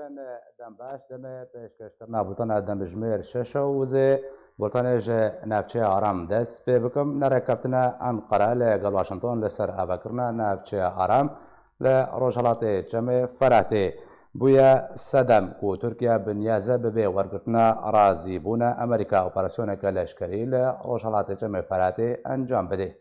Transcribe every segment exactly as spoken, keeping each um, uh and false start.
Dembaş demê pêşkêşkirina bultena demjimêr şeş û wizê bultenê ji navçeya Aram dest pê bikim. Nerêkeftina Enqere li gel Washington li ser avakirina navçeya Aram li rojhilatê Çemê Feratê bûye sedem ku Tirkiye bi niyaze bi bê wergirtina razîbûna Amerîka operasyoneke leşkerî li rojhilatê Çemê Feratê encam bide.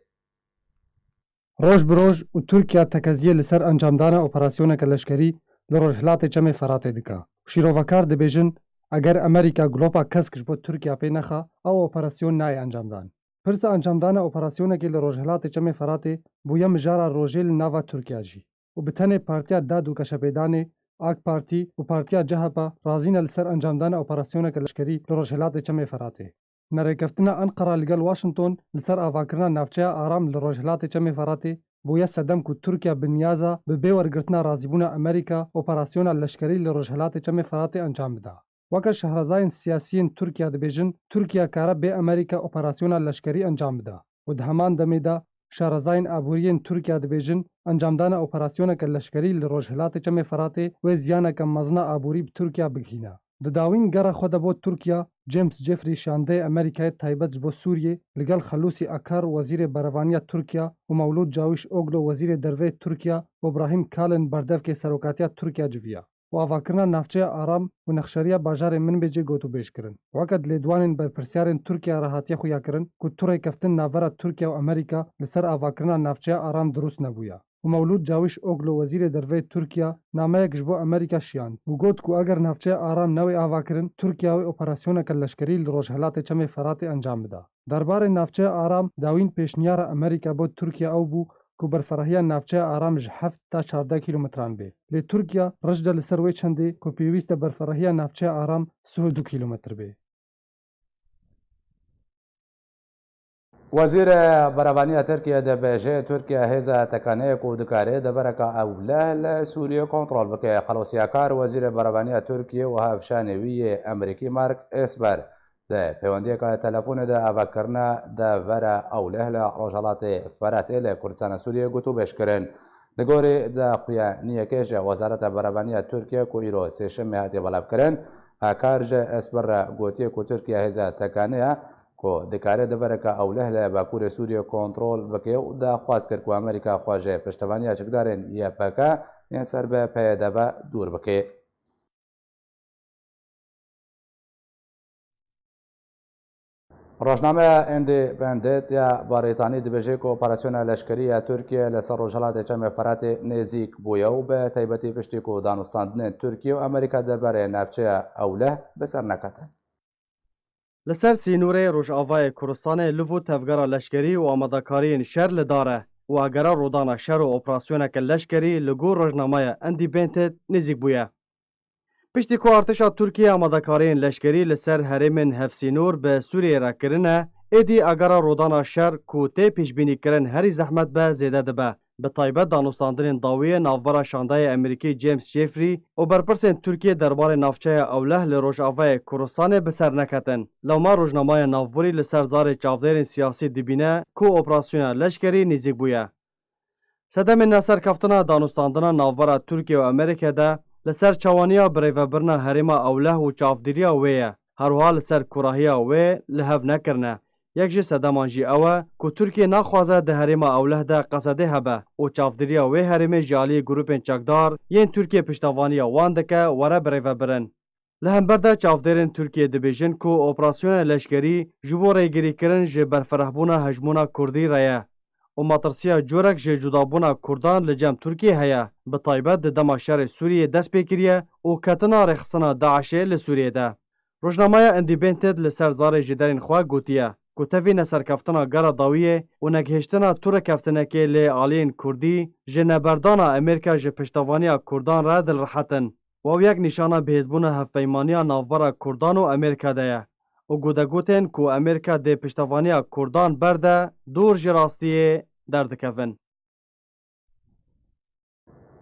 Roj bi roj û Tirkiye tekeziyê li ser encamdana operasyoneke leşkerî li rojhilatê Çemê Feratê dike. Şîrovekar dibêjin, eger Amerîka glopa kesk ji bo Tirkiye pê nexa, ew operasyon nayê encamdan. Pirsa encamdana operasyonekê li rojhilatê Çemê Feratê bûye mijara rojê li nava Tirkiye jî. Û bi tenê Partiya Dad û Geşepêdanê, AK Partî û Partiya C H P razî ne li ser encamdana operasyoneke leşkerî li rojhilatê Çemê Feratê. Nerêkeftina Enqera li gel Washington li ser avakirina navçeya Aram li rojhilatê Çemê Feratê bûye sedem ku Tirkiye bi niyaza bi bê wergirtina razîbûna Amerîka operasyona leşkerî li rojhilatê Çemê Feratê encam bida. Weke şahrezayên siyasiyên Tirkiye dibêjin, Tirkiye kare bê Amerîka operasyona leşkerî encam bida û di heman demê de şahrezayên aboriyên Tirkiye dibêjin, encamdana operasyoneke leşkerî li rojhilatê Çemê Feratê wê ziyaneke mezin a aborî bi Tirkiye bigihîne. Di dawîn gera xwe de bo Tirkiye, James Jeffrey şandeyê Amerîkayê taybet ji bo Sûriyê li gel Xelûsî Akar wezîrê berevaniya Tirkiye û Mewlûd Cawîş Oglu wezîrê derve yê Tirkiye û Brahîm Kalin berdevkê serokatiya Tirkiye civiya û avakirina navçeya Aram û nexşeriya bajarê Minbicê gotûbêj kirin. Weke di lêdwanên berpirsyarên Tirkiye re hatiye xuyakirin ku tu rêkeftin navbera Tirkiye û Amerîka li ser avakirina navçeya Aram dirust nebûye. û Mewlûd Cawîş Oglu wezîrê derve yê Tirkiye nameyek ji bo Amerîka şiyand û got ku eger navçeya Aram newê avakirin, Tirkiye wê operasyoneke leşkerî li rojhilatê Çemê Feratê encam bida. Derbarê navçeya Aram, dawîn pêşniyara Amerîka bo Tirkiye ew bû ku berferahiya navçeya Aram ji heft ta çardeh kîlometran bê. Lê Tirkiye rijde li ser wê çendê ku pêwîst e berferahiya navçeya Aram sih û du kîlometr bê. Wezîrê Berevaniya Tirkiye dibêje, Tirkiye hêza tekaneyê ku dikare devereka ewleh li Sûriyê kontrol bike. Xelosiyakar Wezîrê Berevaniya Tirkiye û hevşanê wî yê Amerîkî Mark Esper di pêwendiyeke telefonê de avakirina devera ewleh li Rojhelatê Feratê li Kurdistana Sûriyê gotûbêj kirin. Li gorî daxuyaniyekê ji Wezareta Berevaniya Tirkiye ku îro sêşemê hatiye belavkirin, Akar ji Esper re gotiye ku Tirkiye hêza tekanê ye ku dikare devereke ewleh li Bakurê Sûriyê kontrol bike û daxwaz kir ku Amerîka xwe ji piştevaniya çekdarên Y P G yên ser bi P Y D ve dûr bike. Rojnameya Independent ya Barîtanî dibêje ku operasyona leşkerî ya Tirkiye li ser rojhilatê Çemê Feratê nêzîk bûye û bi taybetî piştî ku danûstandinên Tirkiye û Amerîka derbarê navçeya ewleh bi ser neketin. Li ser sînorê Rojavayê Kurdistanê liv û tevgera leşkerî û amadekariyên şer li dar e û agera rûdana şer û operasyoneke leşkerî li gor rojnameya Independent nêzîk bûye. Piştî ku artêşa Tirkiyê amadekariyên leşkerî li ser herêmên hevsînor bi Sûriyê re kirine, êdî agera rûdana şer ku tê pêşbînîkirin herî zehmet be zêde dibe. Bi taybet danûstandinên dawiyê navbera şandeyê Amerîkî James Jeffrey û berpirsên Tirkiyê derbarê navçeya ewleh li Rojavayê Kurdistanê bi ser neketin. Lewma rojnameya navborî li ser zarê çavdêrên siyasî dibîne ku operasyona leşkerî nêzîk bûye. Sedemên neserkeftina danûstandina navbera Tirkiye û Amerîkê de li ser çawaniya birêvebirina herêma ewleh û çavdêriya wê ye. Her wiha li ser kûrahiya wê li hev nekirine. Yek ji sedeman jî ew e ku Tirkiye naxwaze di herêma ewleh de qesedê hebe û çavdêriya wê herêmê ji aliyê grûpên çekdar yên Tirkiye piştevaniya wan dike were birêvebirin. Li hember de çavdêrên Tirkiyê dibêjin ku operasyona leşkerî ji bo rêgirîkirin ji berfirehbûna hejmûna kurdî re ye û matirsiya corek ji cudabûna kurdan li cem Tirkiyê heye, bi taybet di dema şerê Sûriyê dest pê kiriye û ketina rêxistina DAIŞê li Sûriyê de. Rojnameya Independent li ser zarê ji derên xwe gotiye ku tevî neserkeftina gera dawiyê û negihiştina tu rêkeftinekê lê aliyên kurdî ji neberdana Amerîka ji piştevaniya kurdan re dilrehet in. Û ew yek nîşana bihêzbûna hevpeymaniya navbera Kurdan û Amerîka de ye û godegotên ku Amerîka dê piştevaniya Kurdan berde dûr ji rastiyê derdikevin.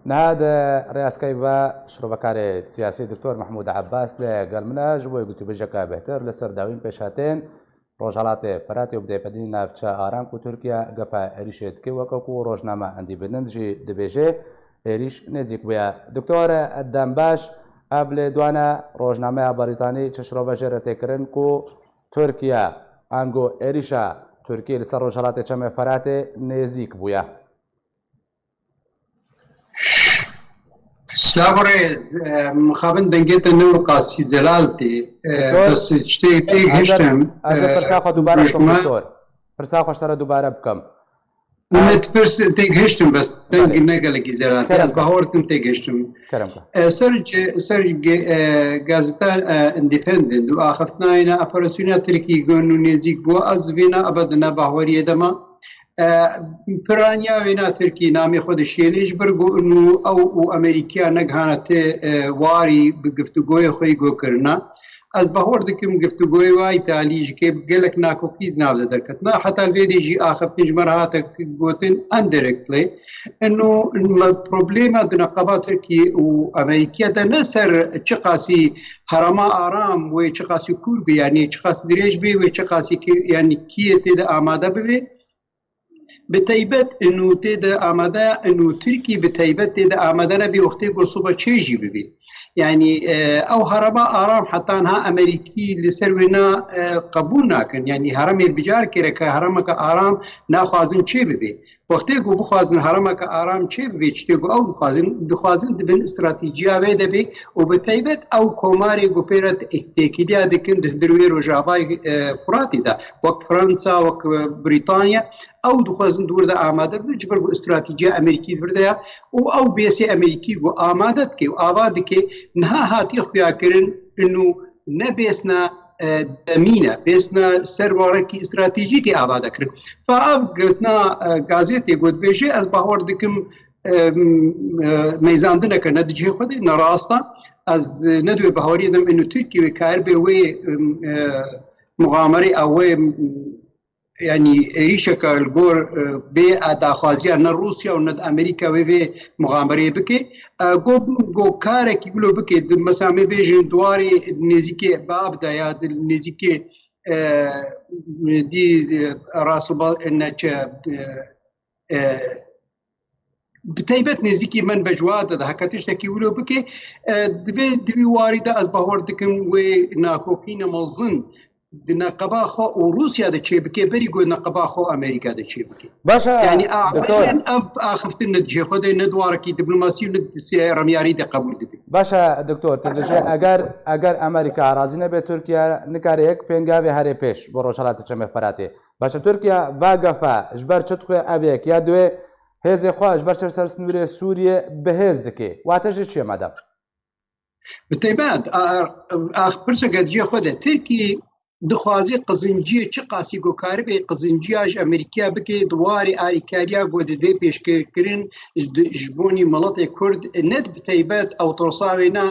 Niha di rêyazkey ve şirovekarê siyasî Doktor Mehmûd Ebbas li gel min e, ji bo gotûbêjeke bêhtir li ser dawîn pêşhatên Rojhelatê Firatê û bi taybetî navçeya Aram ku Tirkiye gefa êrîşê dike, weke ku rojname Independent jî dibêje, êrîş nêzîk bûye. Doktor, dem baş. Ev lê dwane rojnameya Brîtanî çi şirove jê re tê kirin ku Tirkiye ango êrîşa Tirkiyê li ser Rojhelatê Çemê Feratê nêzîk bûye. Silav û rêz, e, mixabin dengê te ne wiqasî zelal tê. E, Doktor, bes tiştê tê ez ê, gihiştim. Ez ê, e, pirsa xwe dubare bikim, Doktor. Pirsa xwe ji te re dubare bikim. Min pirs tê gihiştim, bes deng ne gelekî zelal tê. Kerem ke. Ez bawer dikim tê gihiştim. Kerem ke. E, ser ce-, ser ge-, e, gazeta, e, Independent û axiftina yê na operasyona Tirkî gon û nêzîk bû, ez vêna ebed ne bahweriyê de ma. E, piraniya wêna Tirkî namê xwe dişêne ji ber ku û ew û Amerîkiya negihana ti, e, warî bi giftûgoyê xwe yî go kirina. Ez bahwer dikim giftûgoyê wa îtalî ji kê gelek nakokî di nav de derketina. Heta li vê dê jî axiftin ji me re hate gotin indirectly. Ino me problema di neqeba Tirkî û Amerîkiya de ne ser çiqasî herema aram wê çiqasî kûr bê, yanî çiqasî dirêj bê wê çiqasî ki, yanî kiyê tê de amade bibê. Bi teybet inu tê de amade, inu Tirkî bi teybet tê de amade nebî wextê ku sibe çê jî bibî. Yanî, e, ew hereba aram heta niha Amerîkî li ser wê na, e, qebûl nakin. Yanî heremê bi car kêreke heremeke aram naxwazin çê bibê. Wextê ku bixwazin heremeke aram çê bibê, çitê ku ew dixwazin, dixwazin di bin stratejiya wê de bê û bi teybet ew komarê ku pê re têkiliya dikin di hundir wê rojavayê, e, Furatê de, wek Fransa, wek, e, Brîtanya, ew dixwazin di wir de amade bibin, ji ber ku stratejiya Amerîkî di vir de ye û ew bêsê Amerîkî ku amade dike û ava dike, niha hatiye xuyakirin inu ne bêsna, e, demî ne, bêsna ser warekî stratejîkê ava de kirin. Fa ev gotina, e, gazetê ku dibêje, ez bawer dikim, e, m-, e, meyzandineke ne di cihê xwe de, ne rast e. Ez, e, ne di wê baweriyê de me inu Tirkî wê karibê wê, e, muxamerê ew wê, m-, yanî êrîşeke li gor, e, bê daxwaziya ne Rûsya û ne di Amerîka wê vê muxamereyê bike. E, go, go karekî wilo bike, di, mesela me bêjin di warê nêzîkê Bab de ya di nêzîkê, e, dî, e, Rasulba-, ne çi, e, e, bi teybet nêzîkî min be ciwa de, de heke tiştekî wilo bike, e, divê di vî warî de ez bawer dikim wê nakokîne mezin di neqeba xwe û Rûsya de çêbike, berî ku neqeba xwe Amerîka de çêbike. Baş e, Yanî a, Doktor. Ev axiftin ne di cihê xwe de, ne di warekî diplomasî û ne di sê-, remyarî de qebûl dibe. Baş e, Doktor, tu dibêjî eger, eger Amerîka razî nebe, Tirkiye nikare yek pêngavê here pêş bo Rojhelatê Çemê Feratê. Baş e, Tirkiye va gefa ji ber çi dixwe ev yek ya divê hêzê xwe ji ber çi ser sînorê Sûriyê bi hêz dike. Wate jê çi ye madem? Bi taybet, a, a, a, pirseke cihê xwe de Tirkî dixwaze qizinciyê çi qasî ku karibê qizinciya ji Amerîkiya bike di warê alîkariya ku didê pêşkêkirin ji, ji bonî miletê Kurd, ne bi taybet ew tirsa wê ne,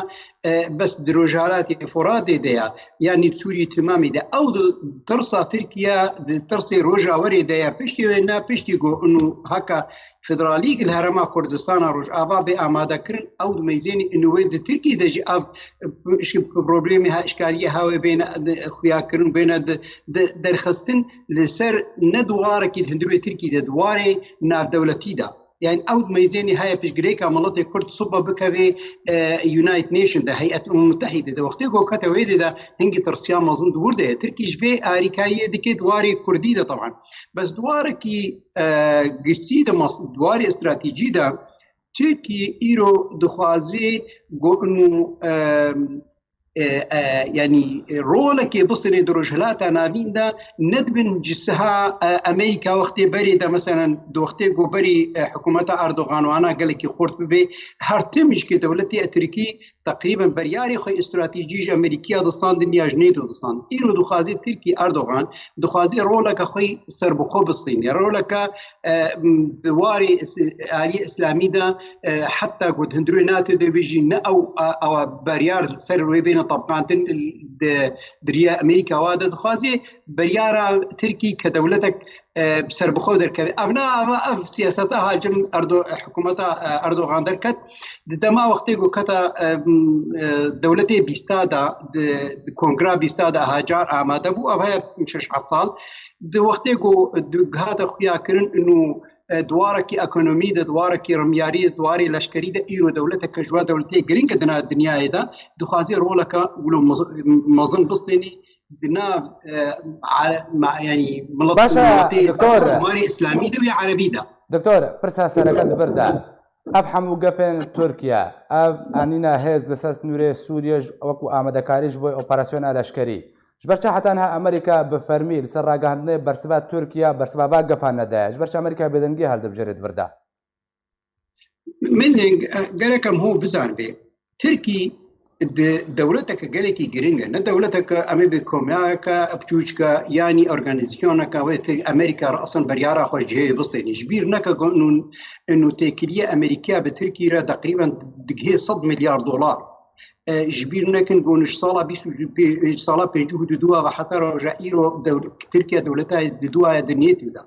e, bes di Rojhelatê Furatê de ya, yanî Sûriyê timamê de. Ew di tirsa Tirkiye di tirsê roja werê de ya. Piştî wê ne, piştî ku inu heke federalî li Herêma Kurdistana Rojava bê amadekirin, ew di meyzênê inu wê di Tirkî de jî ev, e, problemê ha, işkariyê ha wê bêne, e, xuyakirin, bêne di, di, derxistin li ser ne di warekî di hundirê Tirkî de, di warê navdewletî de. Yani ew di meyzênê heye piştgirêka miletê Kurd sibe bikeve, e, United Nation de, Heyet Umem Mutehîde de. Wextê ku kete wê dê de hingî tirsiya mezin di wir de ye. Tirkî ji vê arîkayiyê dike di warê Kurdî de teban. Bes di warekî, e, giştî de mas-, di warê stratejî de Tirkî îro dixwaze ku inu, e, e, e, yanî, e, rolekê bistêne di Rojhilata Navîn de, ne dibin cisiha, e, Amerîka wextê berê de, meselen, di wextê ku berî, e, hikûmeta Erdogan wana gelekî xurt bibe, her tim ji ke dewletê Tirkî teqrîben beryarê xwe stratejî ji Amerîkiya distandin ya ji NATO distandin. Îro dixwaze Tirkî Erdogan dixwaze roleke xwe serbixwe bistîne. Roleke, e, m, di warê is-, aliyê îslamî de, e, heta ku di hundirê NATO de bê jî ne ew, e, ew beryar ser wê bêne tebqantin di, di riya Amerîka wa de dixwaze beryara Tirkî ke dewletek, e, serbixwe derkeve. Ev ne, ev, ev siyaseta hacim Erdo-, hikûmeta, e, Erdogan derket. Di dema wextê ku keta, e, m, e, dewletê bîsta de, di, di kongra bîsta de hacar amade bû, ev heye şeş heft sal. Di wextê ku di, hate xuya kirin inu, e, di warekî ekonomî de, di warekî remyarî de, di warê leşkerî de îro dewleteke ji we dewletê giring e di nav dinyayê de, dixwaze roleke wilo mez-, mezin bistênî di nav, e, are-, ma-, yanî milet Baş e, û miletê doktor. Komarê Îslamî de û ya Erebî de. Doktor, pirsa sereke di vir de. Ev hemû gefên Tirkiye, ev anîna hêz li ser sînorê Sûriyê ji, wekû amadekarî ji bo operasyona leşkerî. Ji ber çi heta niha Amerîka bi fermî li ser ragihandinê bersiva Tirkiye, bersiva va gefan nedaye? Ji ber çi Amerîka bêdengî hildibijêre di vir de? Min, e, gerek em hû bizanibê. Tirkî di dewleteke gelekî giring e. Ne dewleteke em ê bê komiyayeke biçûçke, yanî organîzasyoneke wê Tir-, Amerîka re esan beryara xwe ji hê bistênî. Ji bîr neke ku nû, nû têkiliye Amerîkiya bi Tirkî re teqrîben digihê sed milyar dolar. E, ji bîr nekin ku ji sala bîst û pê-, sala pêncî û du ve heta roja îro dew-, Tirkiye dewleta di duaya di nêtî de.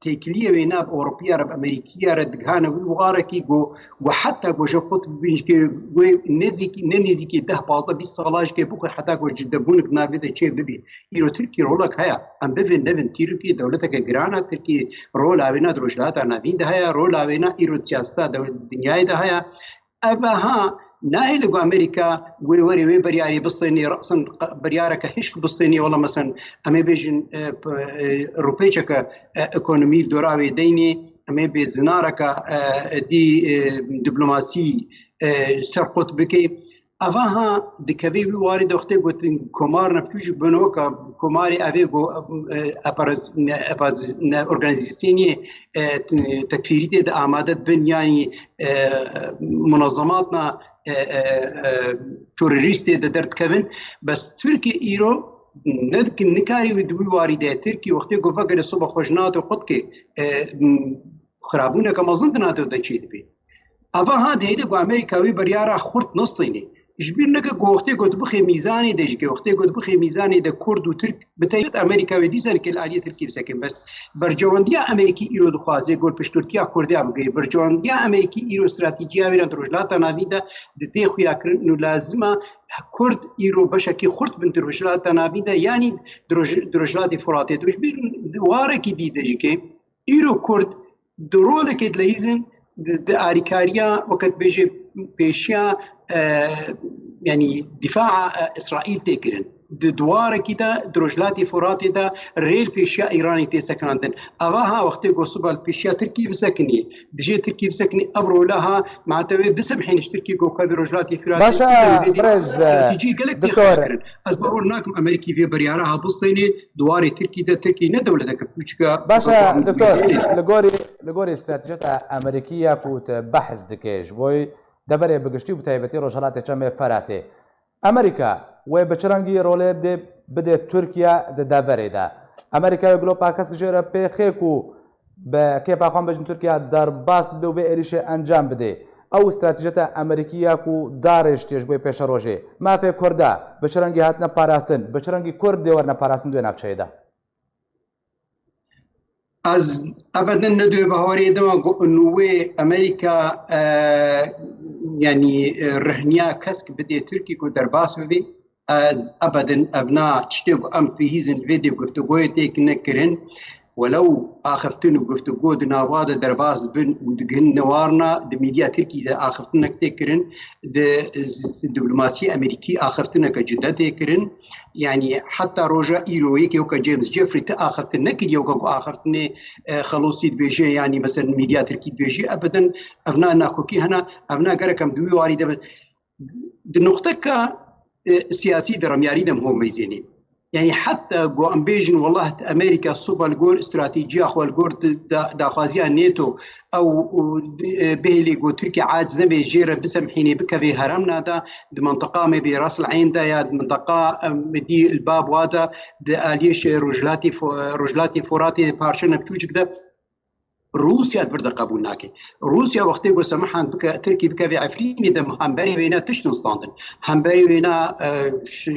Têkiliyê wêna bi Ewropiya re, bi Amerîkiya re digihane wî warekî ku, ku heta ku ji xwe bibîn ji ke wê nêzîkî, ne nêzîkî deh, pazdeh, bîst sala ji ke bixwe heta ku ji debûnik navê de çê bibî. Îro Tirkî rolek heye. Em bivin, nevin, Tirkî dewleteke giran e. Tirkî rola wêna di Rojhilata Navîn de heye, rola wêna îro siyaseta dew-, dinyayê de heye. Ev ha nahêle ku Amerîka wê werê wê beryarê bistênê, resan beryareke hişk bistênê, wela mesen em ê bêjin, e, p-, e, rûpêçeke, e, ekonomî dora wê deynê, em ê bê zinareke, e, dî, e, diplomasî, e, serqot bike. Eva ha dikeve wî warî de wextê gotin komar nefçûjik bin weka komarê evê ku, e, eparaz-, ne, epaz-, ne, organîzasyonê, e, t-, tekfîrî tê de amade dibin, yanî, e, munazematna, e, e, e, terorîst tê de derdikevin. Bes Tirkî îro nedikin, nikarî wî di wî warî de. Tirkî wextê ku vegere soba xwe ji NATO qut ke, e, xirabûneke mezin di NATO de çê dibe. Eva ha dihêle ku Amerîka wî beryara xurt nestînê. Ji bîr neke ku wextê ku dibixê mîzanê de jike, wextê ku dibixê mîzanê de Kurd û Tirk bi taybet Amerîka wê dîsa li aliyê Tirkî bisekin. Bes berjewendiya Amerîkî îro dixwaze ku piştgirtiya Kurdiya bigire. Berjewendiya Amerîkî îro stratîjiya wê di Rojhilata Navîn de di tê xuyakirin û lazima Kurd îro beşekî xurt bin di Rojhilata Navîn de, yanî di Roj-, di Rojhilatê Furatê de. Ji bîr warekî dî de jike îro Kurd di rolekê dileyîzin di, di arîkariya weke dibêje pêşiya, e, yanî dîfaa, e, Îsraîl tê kirin. Di duwarekî de di Rojhilatê Furatê de rêl pêşiya Îranê tê sekinandin. Eva ha wextê ku siba li pêşiya Tirkî bisekinî, dijê Tirkî bisekinî, ev rola ha ma te wê bisemhîne ji Tirkî ku kevê Rojhilatê Furatê Baş e, Tirkî de wê dê birêz, e, stratejî gelek tê doktor. Xwe kirin. Ez bawer nakim Amerîkî vê beryara ha bistênê, di warê Tirkî de, Tirkî ne dewleteke biçûçik e. Baş e, doktor, li gorî, li gorî stratejiyeta Amerîkî ya ku te behs dike, ji bo deverê bi giştî û bi taybetî Rojhilatê Çemê Feratê. Amerîka wê bi çi rengî rolê bidê, bidê Tirkiye di deverê de? Amerîka wê gilopa kesk jê re pêxê ku bi kêfa xwe bêjin Tirkiye derbas bibe û vê êrîşê encam bidê. Ew stratejiyeta Amerîkî ya ku darêştiye ji bo pêşerojê. Mafê Kurda bi çi rengî hatine parastin, bi çi rengî Kurd dê werine parastin di wê navçeyê de? Ez ebeden ne duyê baharê dema got nû wê Amerîka, e, yanî, e, rihniya kesk bidê Tirkî ku derbas bibê. Ez ebeden evna tiştê ku em pihîzin vê dê guftûgoyê tê nekirin. Welew axiftin û guftûgo di nava de derbas dibin û digihîn newarna, di medya Tirkî de axiftinek tê kirin, di, e, diplomasî Amerîkî axiftineke cide tê kirin. Yanî heta roja îro yekê weke James Jeffrey ti axiftin nekiriye, weke ku axiftinê, e, Xelosî dibêje, yanî mesela medya Tirkî dibêje, ebeden evna nakokî hene, evna gerek em di wî warî de bin. Di nuqteka, e, siyasî de remyarî de em ho meyzênê. Yanî heta ku em bêjin, wellah Amerîka siba li gor stratêjiya xwe, li gor da-, daxwaziya NATO, ew, û, e, bihêlê ku Tirkiye aciz nebe jê re bisemhînê bikevê heremna de, di mintiqa me bê Ras el Eyn de ya di mintiqa, em, dî li Bab wa de, di aliyê şe-, Rojhilatê Fo-, Rojhilatê Foratê parçe ne biçûçik de, Rûsya vir de qebûl nake. Rûsya wextê ku semihan bike, Tirkî bikeve Efrînê de hemberî wêna tiştin standin. Hemberî wêna, e, ş-,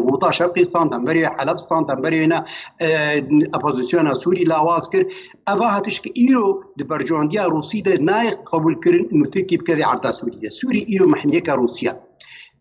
Ghûta Şerqî stand, hemberî wê Heleb stand, hemberî wêna, e, opozisyona Sûrî lawaz kir. Eva hatiş ki îro di berjewendiya Rûsî de nayê qebûl kirin û Tirkî bikeve erda Sûrî de. Sûrî îro mihmiyeke Rûsya.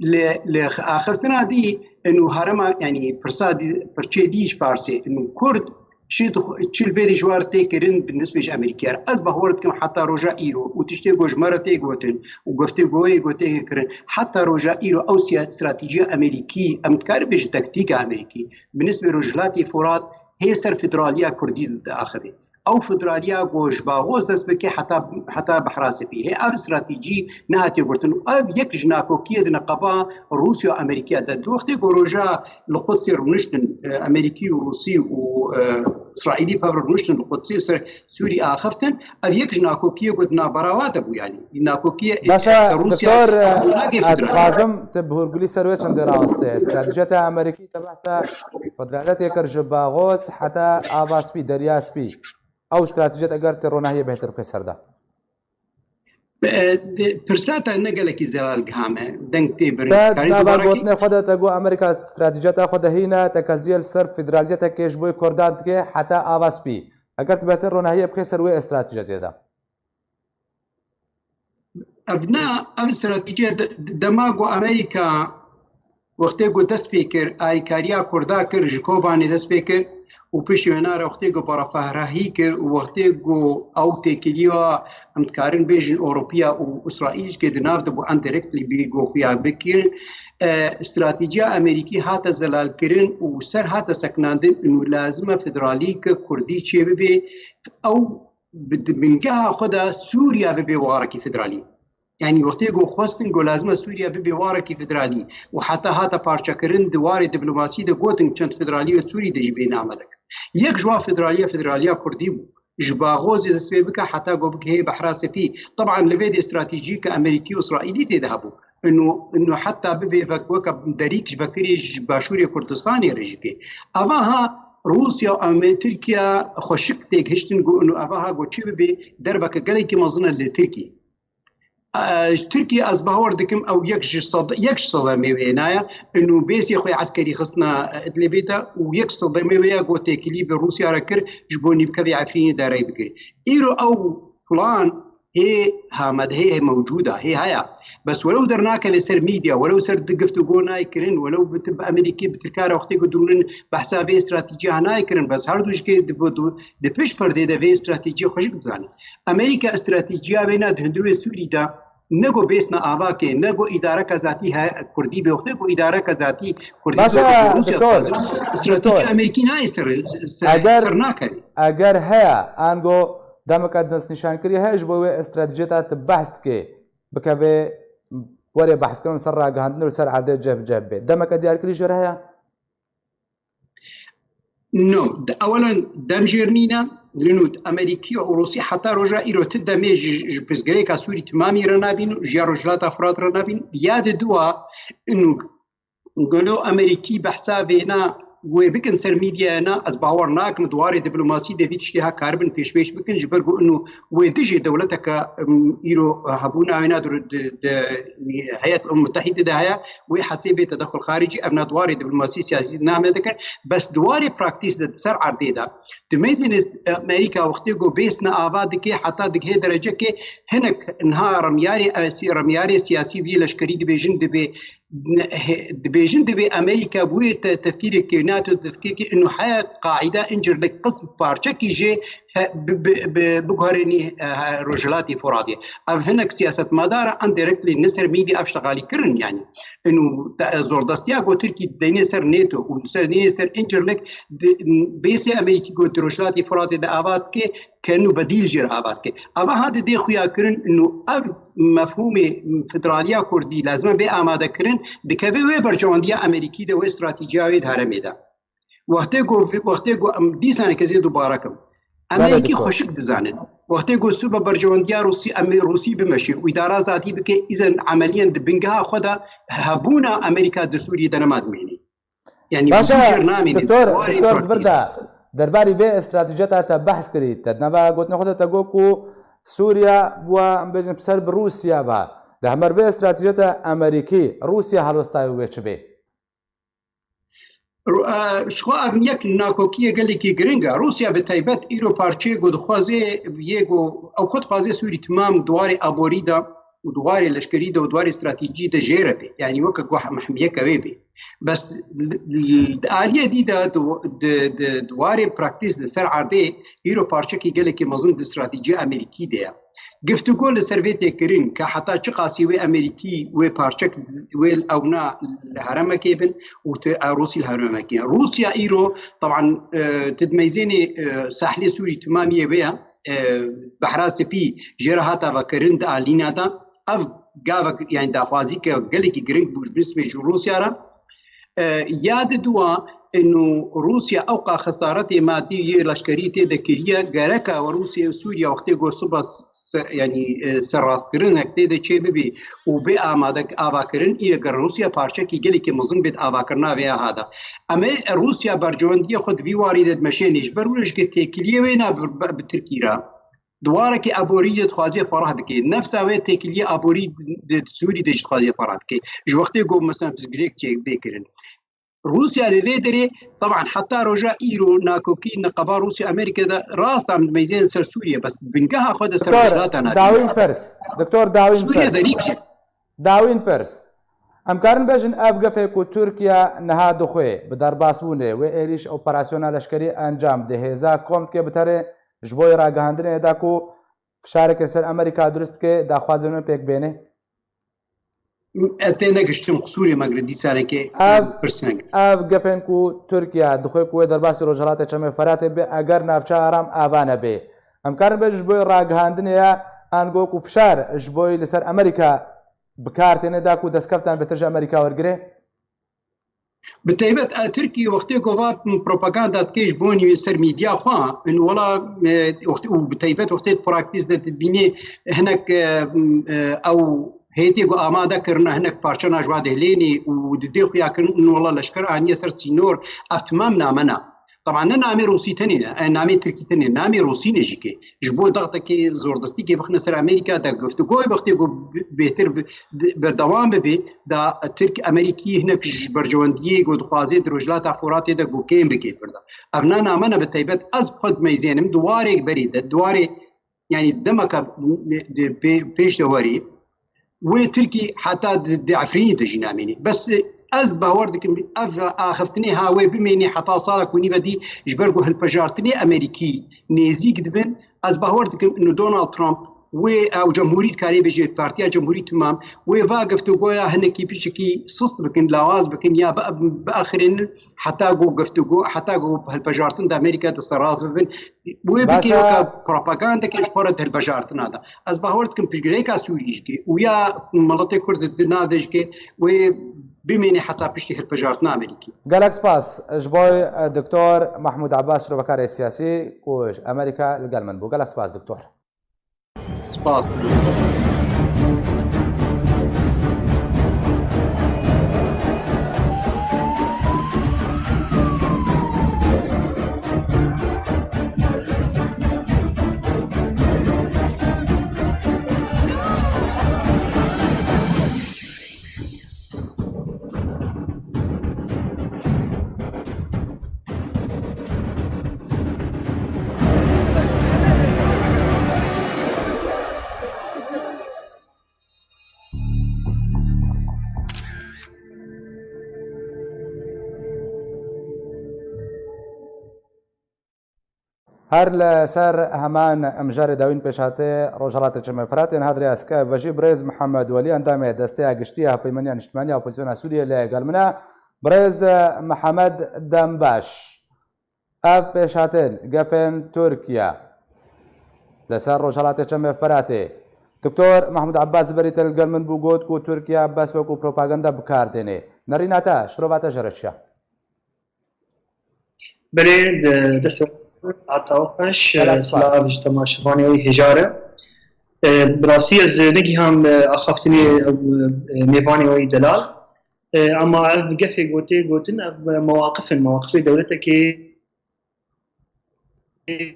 Li, li axiftina dî û herema, yanî pirsa dî, pirçê dî ji Farsê û Kurd Çi dixwe-, çi li vê dijwar tê kirin bi nisbê ji Amerîkî re? Ez bawer dikim heta roja îro û tiştê ku ji me re tê gotin û guftûgoyê ku tê kirin, heta roja îro ew siya-, stratejiya Amerîkî, em dikarin bêjin taktîka Amerîkî, bi nisbê Rojhilatê Furat hê ser federaliya Kurdî diaxive. Ew federaliya ku ji Baxoz dest bike heta, heta Behra Spî. Hê ev stratejî nehatiye girtin. Û ev yek ji nakokiyê di neqeba Rûsya û Amerîkiya de. Di wextê ku roja li Qudsê rûniştin, e, Amerîkî û Rûsî û, e, Îsraîlî pev rûniştin li Qudsê ser Sûrî axiftin. Ev yek ji nakokiyê ku di navbera wa de bû, yanî. Nakokiyê, e, Başa, Rûsya doktor, e, nakê ez federal. Dixwazim tu bi hûrgulî ser wê çendê raweste. Stratejiyeta Amerîkî te behsa federaliyetê kir ji Baxoz heta Ava Spî, Derya Spî. Ew stratejiyet eger tu ronahiyê bêhtir bike ser de. E, de, pirsa te ne gelekî zelal giha me. Deng tê birin. Te Karî nava dubare kî? Gotinê xwe de te got Amerîka stratejiyeta xwe de hîne, te keziyê li ser federaliyetekê ji bo Kurdan dike heta Ava Spî. Eger tu bêhtir ronahiyê bike ser wê stratejiyetê de. Ev ne, ev stratejiya de, de, dema ku Amerîka wextê ku dest pê kir, alîkariya Kurda kir, ji Kobanê dest pê kir û piştî wêna re wextê ku Baraferahî kir û wextê ku ew têkiliya, em dikarin bêjin Ewropiya û Îsraîl jikê di nav de bû, indirectly bî ku xuya bikirin, e, stratejiya Amerîkî hate zelalkirin û ser hate sekinandin û lazim e federalî ke Kurdî çêbibe, ew bi, di bingeha xwe de Sûriya bibe warekî federalî. Yanî wextê ku xwestin ku lazim e Sûriya bibe warekî federalî û heta hate parçekirin di warê diplomasî de gotin çend federalî ve Sûrî de jî bê name dikin. Yek ji wan federaliya, federaliya Kurdî bû. Ji Baxozê dest pê bike heta ku bigihê Behra Spî. Teban li vê de stratejî ke Amerîkî û Îsraîlî tê de hebû. Ino, ino heta bibe vek-, weke derîk ji vekirî ji Başûrê Kurdistanê re jî kê. Ava ha Rûsya û Ame-, Tirkiye xweşik têgihiştin ku ino ava ha ku çi bibe derbeke gelekî mezin e li Tirkî. E, ji Tirkiye ez bawer dikim ew yek ji sed, yek ji sedemê wê naya, ino bêsê xwe eskerî xistina Idlibê de û yek ji sedemê wê ye ku têkilî bi Rûsya re kir ji bo nîvkevê Efrînê de rey bigire. Îro ew plan hê hamedhê hê mewcûd e, hê heye. Bes welew dernakeve ser medya, welew ser di giftûgo nayê kirin, welew bi, bi Amerîkê, bi Tirka re wextê ku dirûnin behsa vê stratejiya nayê kirin, bes her du jikê di, di, di pişt perdê de vê stratejiya xweşik dizane. Amerîka stratejiya wê ne di hundirê Sûrî de, ne ku bêsna avakê, ne ku îdareka zatî he Kurdî bê, wextê ku îdareka zatî Kurdî Başa, bê, Rûsya doktor, dixwaze. Stratejiya doktor. Amerîkî nayê ser, ser, Eger, ser nakeve. Eger heye, ango demeke destnîşankirî heye ji bo wê stratejiyeta tu behs dikê, bikeve werê behskirin ser ragihandin û ser erdê cih bi cih bê. Demeke diyarkirî jê re heye? No, di ewelen dem jêr nîne. Lino Amerîkî û Rûsî heta roja îro ti demê ji, ji pirsgirêka Sûrî timamî re nabîn û ji ya Rojhilata Firat re nabîn. Ya di dua ino Gelo Amerîkî behsa vêna wê bikin ser medyaya na, ez bawer nakim di warê diplomasî de vî tiştê ha karibin pêşbêş bikin, ji ber ku ino wê dijê dewleteke, em, îro hebûna wêna di, di, di Heyet Umem Mutehîde de heye, wê hesê bê tedexul xaricî, ev na di warê diplomasî siyasî name dikir, bes di warê praktîs de di ser erdê de, di mêzên Amerîka wextê ku bêsne ava dike, heta digihê derecekê hinek niha remyarê, remyarê siyasî vî leşkerî dibêjin, dibê dibêjin divê Amerîka bi wê te-, tefkîrê ke NATO tefkîrkê ino heye qaîde incirlik qism parçekî jê he-, bi-, bi-, bi-, biguherînî, e, he-, Rojhilatê Furatê. Ev hinek siyasetmedar indirectly ne ser medya ev ştexalî kirin, yanî. Ino te-, zordestiya ku Tirkî deyne ser NATO û ser deyne ser incirlik di-, bêsê Amerîkî ku di Rojhilatê Furatê de ava dike, ke nû bedîl jê re ava dike. Ava ha didê xuya kirin, nû ev mefhûmê federaliya kurdî lazim e bê amade kirin, dikeve wê berjewendiya Amerîkî de, wê stratejiya wê di heremê de. Wextê ku, wextê ku em dîsaneke zê dubare kim. Belê, Amerîkî doktor. Xweşik dizanin. Wextê ku sibe berjewendiya Rûsî, em ê Rûsî bimeşê û îdara zatî bike, îzen emeliyen di bingeha xwe de hebûna Amerîka di Sûriyê de nema dimênê. Yanî Başa, vî cîr namîne, doktor, warê doktor, di vir partî de derbarî vê stratejiyeta te behs kirî. Te di nava gotinê xwe de te got ku Sûriye bûa, em bêjin, ser bi Rûsya ve. Li hember vê stratejiyeta Amerîkî, Rûsya helwestayê wê çi bê? Ru-, e, ji xwe ev yek nakokiyê gelekî giring e. Rûsya bi taybet îro parçeyê ku dixwaze, yê ku ew xwe dixwaze Sûrî timam di warê aborî de, û di warê leşkerî de û di warê stratejî de jê re bê. Yanî weke guh mehmiyeke wê bê. Bes li, li, di aliyê dî de di, di, di, di warê praktîs li ser erdê îro parçekî gelekî mezin di stratejîya Amerîkî de ye. Giftûgo li ser vê tê kirin ke heta çiqasî wê Amerîkî wê parçek wê ewna li heremekê bin û ti Rûsî li heremekê. Rûsya îro, teban, e, ti dimeyzênê, e, sahlê Sûrî timamiyê wê ye, e, Behra Spî jê re hat avakirin di alîna de. Ev gavek, yani daxwazî ke gelekî giring bû ji bin ji Rûsya re. E, ya di dua, inu Rûsya ewqa xesaretê madî yê leşkerî tê de kiriye, gereka we Rûsya û Sûriya wextê ku siba se-, yani, e, serrastkirinek tê de çê bibî û bê amade avakirin, îre ger Rûsya parçekî gelekî mezin bê di avakirina vê ya hada. Em ê Rûsya bercewendiyê xwe di vî warî de dimeşênê ji ber wilo ji ke têkiliyê wê ne bi, bi, bi Tirkî re. Di warekî aborî de dixwaze ferah bike. Nefsa wê têkiliyê aborî di Sûrî de jî dixwaze ferah bike. Ji wextê ku mesela pirsgirêk çê bê kirin. Rûsya li vê derê, teban heta roja îro nakokî neqeba Rûsya Amerîka de rast em dimeyzên ser Sûriye, bes bingeha xwe de ser Doktor, Rojhilata Navîn. Dawîn pirs. Doktor, dawîn Sûriye pirs. De nîk jî. Dawîn pirs. Em karin bêjin ev gefê ku Tirkiye niha dixwê bi derbasbûnê wê êrîş operasyona leşkerî encam bide, hêza kom dike bi terê ji bo ragihandinê da ku fişarek li ser Amerîka dirust bike, daxwazên wê pêk bêne? Ez tê negiştim, qisûrê me gire dîsanekê Ev, pirsnek. Ev gefên ku Tirkiye dixwe ku wê derbasî Rojhilatê Çemê Feratê be, eger navçe aram ava nebe. Em karin bêjin ji bo ragihandinê ye, ango ku fişar ji bo li ser Amerîka bi kar têne da ku destkeftan bêtir ji Amerîka wergire? Bi taybet, e, Tirkî wextê ku va propaganda dike ji bo nî ser medya xwe, in wela, e, wextê, û bi taybet wextê praktîs de dibînê hinek, e, e, ew hêtê ku amade kirine hinek parçena ji wa dihlênê û didê xuya kirin, in wela leşker aniye ser sînor, ev timam name ne. Teban ne namê Rûsî tenê ne, e, namê Tirkî tenê, namê Rûsî ne jî ke. Ji bo dextekê zordestîkê bixine ser Amerîka de, guftûgoyê wextê ku bi-, bêtir bi-, di-, berdewam bibe, da Tirk Amerîkî hinek ji bercewendiyê ku dixwaze di Rojhilata Foratê de ku kêm bike birda. Ev na name ne bi taybet ez bi xwe dimeyzênim, di warê berê de, di warê, yani demeka pê-, pêş de werî, wê Tirkî heta di, di Efrînî de jî namînî. Bes ez bawer dikim ev axiftinê ha wê bimênî heta sala ku nîve dî, ji ber ku hilpejartinê Amerîkî nêzîk dibin. Ez bawer dikim inu Donald Trump wê ew cemhûrî dikarê bêje, partiya cemhûrî timam, wê va guftûgoya hinekî piçekî sist bikin, lawaz bikin ya bi, biaxirînin heta ku guftûgo, heta ku hilpejartin di Amerîka de serrast bibin. Wê bike weke propagandeke ji xwe re di hilpejartina de. Ez bawer dikim piştgirêka Sûrî jî ke û ya miletê Kurd di nav de jî ke wê bimêne heta piştî hilpejartina Amerîkî. Gelek spas ji bo, e, Doktor Mahmûd Abbas, şrovekarê siyasî ku ji Amerîka li gel min bû. Gelek spas, Doktor. Spas. Her li ser heman mijarê dawîn pêşhatê Rojhilatê Çemê Firatê niha dirêya sike vejî birêz Mihemed Welî, endamê Desteya Giştî ya Hevpeymeniya Niştimanî ya Opozisyona Sûriyê li gel min e. Birêz Mihemed, dem baş. Ev pêşhatin gefên Tirkiye li ser Rojhilatê Çemê Firatê. Doktor Mahmûd Abbas berî te li gel min bû, got ku Tirkiye bes wekû propaganda bi kar têne. Nerîna te, şirova te jê re çi ye? Belê, di dest saeta we xweş, Gelek spas. Silav ji temaşevanê wî hêja re. E, bi rastî ez negiham, e, axaftinê, e, mêvanê wî delal. E, ama ev gefê gotê, gotin, ev mewaqif in, mewaqifê dewletekê, e,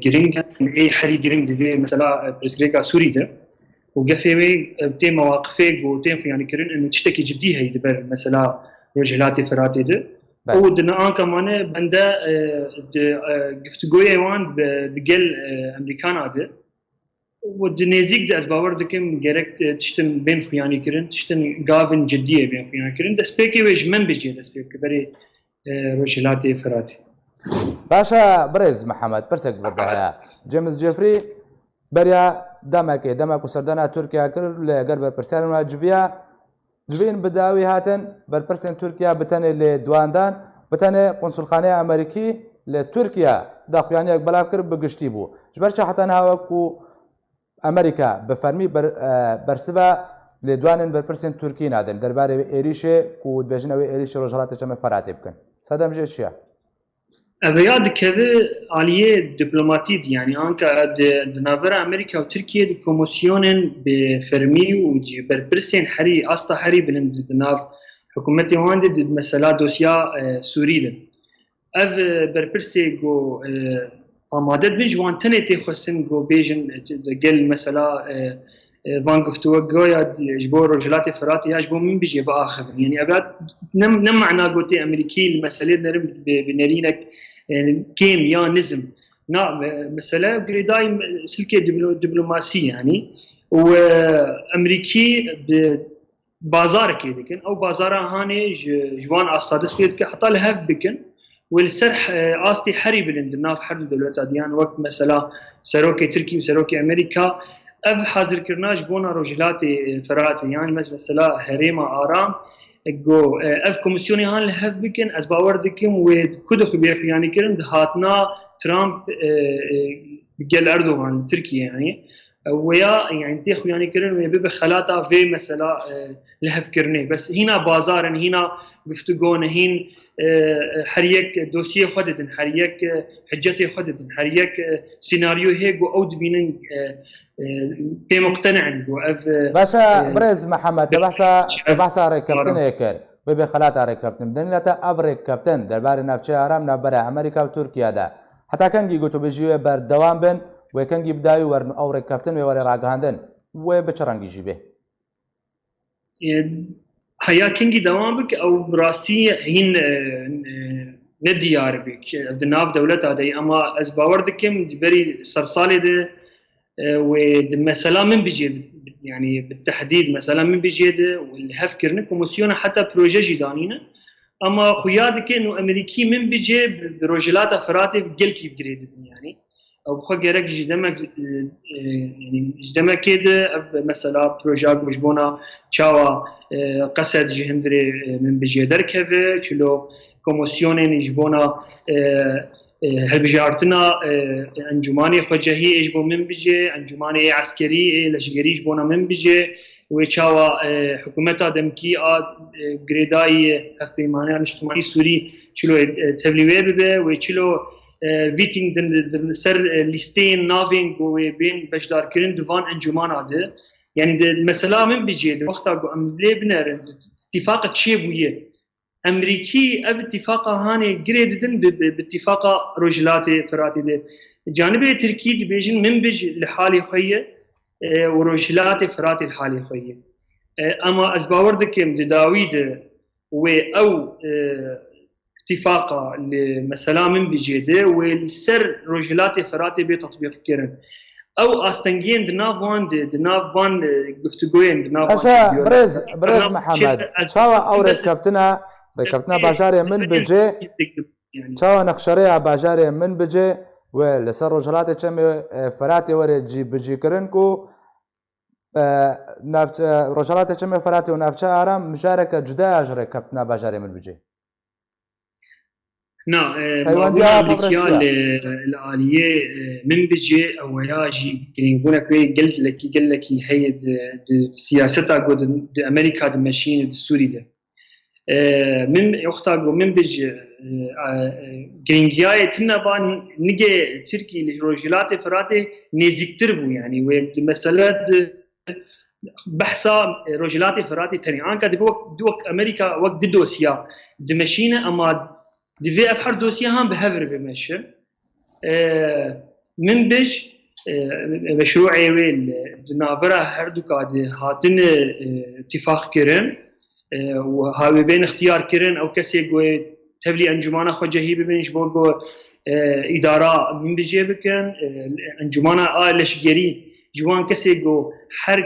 giring, ê herî giring di vê mesela, e, pirsgirêka Sûrî de. Û gefê wê, e, tê mewaqifê ku tên xuyanîkirin, û tiştekî cidî heyî di ber mesela Rojhilatê Firatê de. Belê. Û di Anka mane bende, e, di, e, giftûgoyê wan bi, di gel, e, Emerîkana de. Û di nêzîk de ez bawer dikim gerek, e, tiştin bên xuyanî kirin, tiştin gavin cidiyê bên xuyanî kirin. Destpêkê wê ji Minbicê dest pê bike, berê, e, Rojhilatê Firatê. Baş e, birêz Mihemed, pirsek vir de heye. James Jeffrey beriya demekê, dema ku serdana Tirkiye kir, li gel berpirsiyarên wan civiya, civîn bi dawî hatin, berpirsên Tirkiye bi tenê lê duandan, bi tenê qunsulxaneya Amerîkî li Tirkiye daxuyaniyek belav kir, bi giştî bû. Ji ber çi heta niha wek ku Amerîka bi fermî ber-, e, bersiva lêdwanên berpirsên Tirkî nadin derbarê wê êrîşê ku dibêjin ew ê êrîşê Rojhilatê Çemê Feratê bikin? Sedem jê çi ye? Ev ya dikeve aliyê diplomatî de, yanî anka di, di navbera Amerîka û Tirkiyê de komîsyonên bi fermî û cî berpirsên herî, asta herî bilind di nav hikûmetê wan de, di mesela dosya, e, Sûrî de. Ev, e, berpirsê ku, e, amade dibin ji wan tenê tê xwestin ku bêjin, e, gel mesela, e, e, van guftûgoya di, ji bo Rojhilatê Firatê ya ji bo Minbicê biaxivin. Yanî ev ya ne, ne mana gotê Amerîkî li meselê nerin bi, bi nerînek, e, kêm ya nizm. Na, me-, mesele girêdayî silkê diplo-, diplomasî yanî. Û, e, Amerîkî bi bazarekê dikin. Ew bazara hanê ji, ji wan asta dest pê dike, heta li hev bikin. Wê li ser, e, astî herî bilind di nav her du dewleta diyan, wek mesela serokê Tirkî û serokê Amerîka, ev hazirkirina ji bona Rojhilatê, e, Firatê, yan mes-, mesela herêma aram, e, go, e, ev komîsyonê han li hev bikin, ez bawer dikim wê ku dixwe bê xuyanî kirin, di hatina Trump, e, e, gel Erdogan li Tirkiyê, yanî. Wêya, yanî tê xuyanîkirin wê bibe xelata vê mesela, e, lihevkirinê. Bes hîna bazar in, hîna guftûgo ne, hîn, e, her yek dosyê xwe didin, her yek, e, hicetê xwe didin, her yek, e, senaryo hê ku ew dibînin, e, e, pê muqtene in ku ev, e, Baş e, e, birêz Mihemed, te behsa, te behsa rêkeftinê kir. Wê bê xelata rêkeftin. Bi delîla te ev rêkeftin derbarê navçeya aram navbera Amerîka û Tirkiye de heta kengî ku tu bêjî wê berdewam bin, wê kengî bi dawî werin û ew rêkeftin wê were ragihandin, wê bi çi rengî jî bê? E, heya kengî dewam bike, ew bi rastî hîn, e, e, ne diyar bû. Ev di nav dewleta de ye, ama ez bawer dikim di berî sersalê de, e, wê di mesela Minbicê, yanî bi tehdîd mesela Minbicê de û li hev kirine komîsyona heta proje jî danîne. Ama xuya dikin û Amerîkî Minbicê bi, bi Rojhilata Firatê bi gelkî bi girê didin yanî. Ew bi xwe gerek ji demek, e, e, yanî ji demekê de ev mesela projeya ku ji bona çawa, e, Qesed ji hundirê, e, Minbicê derkeve, çilo komîsyonên ji bona, e, e, hilbijartina, e, encûmanê xwecehî ê ji bo Minbicê, encûmanê eskerî ê leşgerî ji bona Minbicê, wê çawa, e, hikûmeta demkî a, e, girêdayî Hevpeymaneya Niştimanî Sûrî çilo, e, tevlî wê bibe, wê çilo, e, vîtîng din, din ser, e, lîsteyên navên ku wê bên beşdarkirin di van encûmana de. Yanî di mesela Minbicê de wexta ku em lê binerin, di tîfaqa çêbûye. Emerîkî ev tîfaqa hanê girê didin bi, bi, bi tîfaqa Rojhilatê Firatê de. Canibê Tirkî dibêjin Minbic li halê xwe ye, e, û Rojhilatê Firatê li halê xwe ye. E, ama ez bawer dikim di dawî de wê ew, e, îtîfaqa li mesela Minbicê de wê li ser Rojhilatê Firatê bê tetbîqkirin. Ew astengiyên di nav wan de, di nav van, e, guftûgoyên, di nav van Paşa, şêwiyên birêz, birêz Mihemed, ez çawa ew rêkeftina, rêkeftina bajarê Minbicê, yanî. Çawa nexşerêya bajarê Minbicê wê li ser Rojhilatê Çemê, e, Firatê were cî bicîkirin ku, e, navçe, Rojhilatê Çemê Firatê û navçeya Aram mijareke cuda ya ji rêkeftina bajarê Minbicê? Na, e, Peywendiya mabûna Amerîkiya li, li aliyê, e, Minbicê ew ya jî girîngbûnek wê gelekî, gelekî heye di, di siyaseta ku di, di Amerîka dimeşîne di Sûrî de. E, min, wexta ku Minbic, e, e, girîngiyayê tune ba nigê Tirkî li Rojhilatê Firatê nêzîktir bû, yanî wê di mesele di behsa, e, Rojhilatê Firatê tenê. Anka divê wek, di wek Amerîka wek di dosya dimeşîne, ama divê ev her dosya han bi hev re bimeşin. E, Minbic, e, meşrûê wê li, di navbera her du ka de hatine, e, îtîfaq kirin, e, û ha wê bên ixtiyar kirin, ew kesê ku tevlî encûmana xwe cehî bibin, ji bo ku, e, îdara min bi jê bikin, e, encûmana a leşgerî ji wan kesê ku her,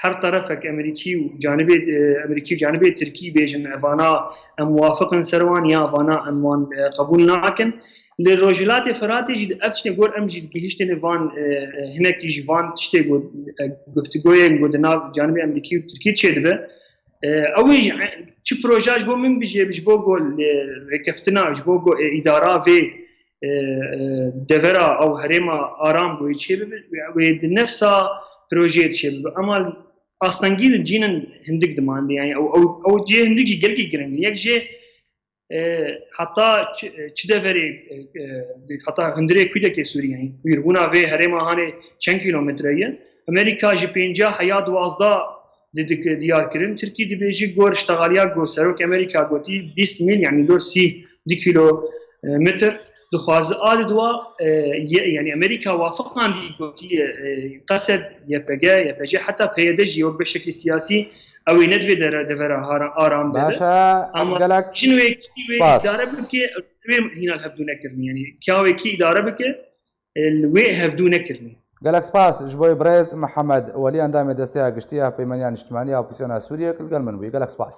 her terefek Emerîkî û canibê, e, Emerîkî û canibê Tirkî bêjin, evana em muwafiq in ser wan ya vana em wan, e, qebûl nakin. Li Rojhilatê Firatê jî ev tiştê gor em jî gihiştine van, e, e, hinekî ji van tiştê ku, e, guftugoyên ku di nav canibê Emerîkî û Tirkî çêdibe. E, ew ê jî, e, çi proje ji bo min bijê, ji bo ku li rêkeftina, ji bo ku, e, îdara vê, e, e, devera ew herêma aram ku çêbibe, wê di nefsa projeyê çêbibe. Ema astengî li cînin hindik dimande. Yani ew, ew, ew cihê hindik jî gelkî giring e. Yek jê, e, heta çi, çi deverê, e, e, heta hundirê Kurdekê Sûrî, yani wîrbûna vê herêma hanê çend kîlometre ye? Amerîka ji pêncah heya duwazdeh di, di, diyar kirin. Tirkî dibêjî gor ştexaliya ku serok Amerîka gotî bîst mîl, yani dor sî du kîlometr dixwaze. A di dua, e, ye, yani Amerîka wafiqandî gotî, e, qesed Y P G, Y P G, heta P Y D jî wek beşekî siyasî ew ê nedivê dere, devera hara-, aram de be. Baş e, Ama gelek jin wê kî wê spas. Îdare bike, wê hîna hevdû nekirin. Yani kya wê kî îdare bike, e, li wê hevdû nekirin. Gelek spas ji bo birêz Mihemed Welî, endamê Desteya Giştî ya Hevpeymeniya Niştimanî ya Opozîsyona Sûriyê, ku li gel min bûyî. Gelek spas.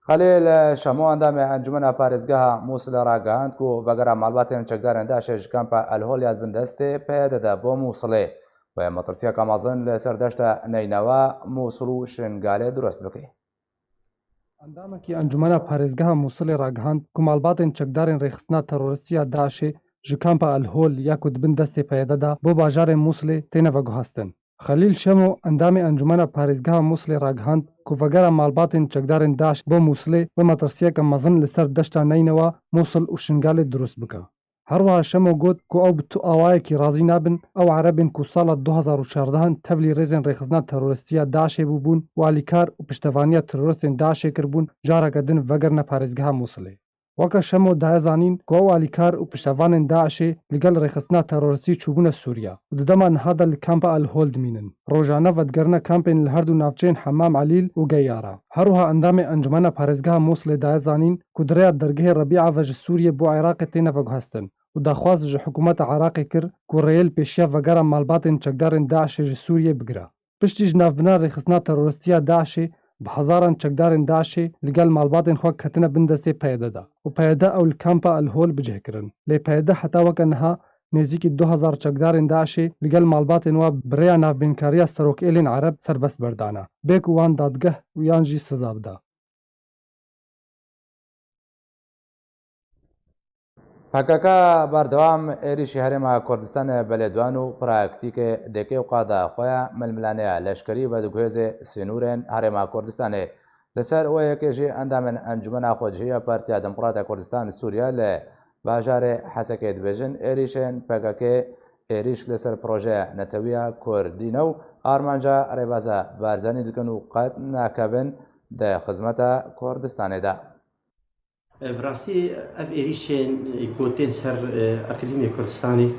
Xelîl Şemo, endamê Encûmena Parêzgeha Mûsilê ragihand ku vegera malbatên çekdarên DAIŞê ji kampa El Hol ya di bin destê P Y D de bo Mûsilê. Wê metirsiyeke mezin li ser deşta Neynewa, Mûsil û Şingalê dirust bike. Endamekî Encûmena Parêzgeha Mûsilê ragihand ku malbatên çekdarên rêxistina teroristî ya DAIŞê ji kampa El Hol ya ku di bin destê P Y D de bo bajarê Mûsilê têne veguhastin. Xelîl Şemo, endamê Encûmena Parêzgeha Mûsilê ragihand ku vegera malbatên çekdarên DAIŞ bo Mûsilê wê metirsiyeke mezin li ser deşta Neynewa, Mûsil û Şingalê dirust bike. Her wiha Şemo got ku ew bi tu awayekî razî nabin, ew erebên ku sala du hazar û çardeh tevlî rêzên rêxistina teroristî ya DAIŞê bûbûn û alîkar û piştevaniya teroristên DAIŞê kiribûn, careke din vegerine parêzgeha Mûsilê. Weke Şemo daye zanîn ku ew alîkar û piştevanên DAIŞê li gel rêxistina teroristî çûbûne Sûriye û di dema niha de li kampa El Hol dimînin. Rojane vedigerine kampên li her du navçeyên Hemam Elîl û Geyara. Her wiha endamê Encûmena Parêzgeha Mûsilê daye zanîn ku di rêya dergehê Rebîa ve ji Sûriyê bo Iraqê têne veguhestin û daxwaz ji hikûmeta Iraqê kir ku rêyê li pêşiya vegera malbatên çekdarên DAIŞê ji Sûriyê bigire. Piştî ji navbirina rêxistina teroristî ya DAIŞê, bi hezaran çekdarên DAIŞê li gel malbatên xwe ketine bin destê P Y D de û P Y D ew li kampa El Hol bicih kirin. Lê P Y D heta weke niha nêzîkî du hezar çekdarên DAIŞê li gel malbatên we bi rêya navbînkariya serokêlên ereb serbest berdane, bê ku wan dadgeh û yan jî siza bida. P K K berdewam êrîşî Herêma Kurdistanê belê diwan û praktîkê dêkê û qada xwe ya milmilaneya leşkerî vediguhêzê sînorên Herêma Kurdistanê. Li ser wê yekê jî endamên Encûmena Xwedihî ya Partiya Demokrata Kurdistan Sûriye li bajarê Hesekê dibêjin, êrîşên P K K êrîş li ser projeya netewiya Kurdî ne û armanca rêbeza Barzanî dikin û qet nakevin di xizmeta Kurdistanê de. Bi rastî ev êrîşên ku tên ser, e, eqlîmê Kurdistanê,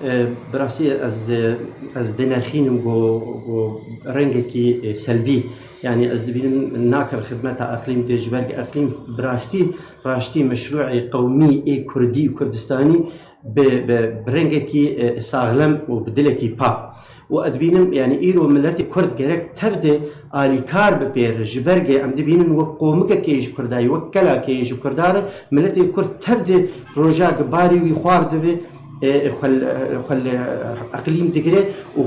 e, bi rastî ez, e, ez dinirxînim ku, ku rengekî, e, selbî, yanî ez dibînim nakeve xidmeta eqlîm tê, ji ber ku eqlîm bi rastî, raştî meşrûê qewmî ê Kurdî û Kurdistanî bi, bi, bi rengekî, e, saxlem û bi dilekî pak. Û ez dibînim, yanî îro miletê Kurd gerek tev de alîkar bipêre, ji ber ku em dibînin wek qomikekê ji Kurda ye, wek kelakê ji Kurda re, miletê Kurd tev de rojek barî wî xwar dibe, e, e, xwe li, e, xwe li, e, eqlîm digire û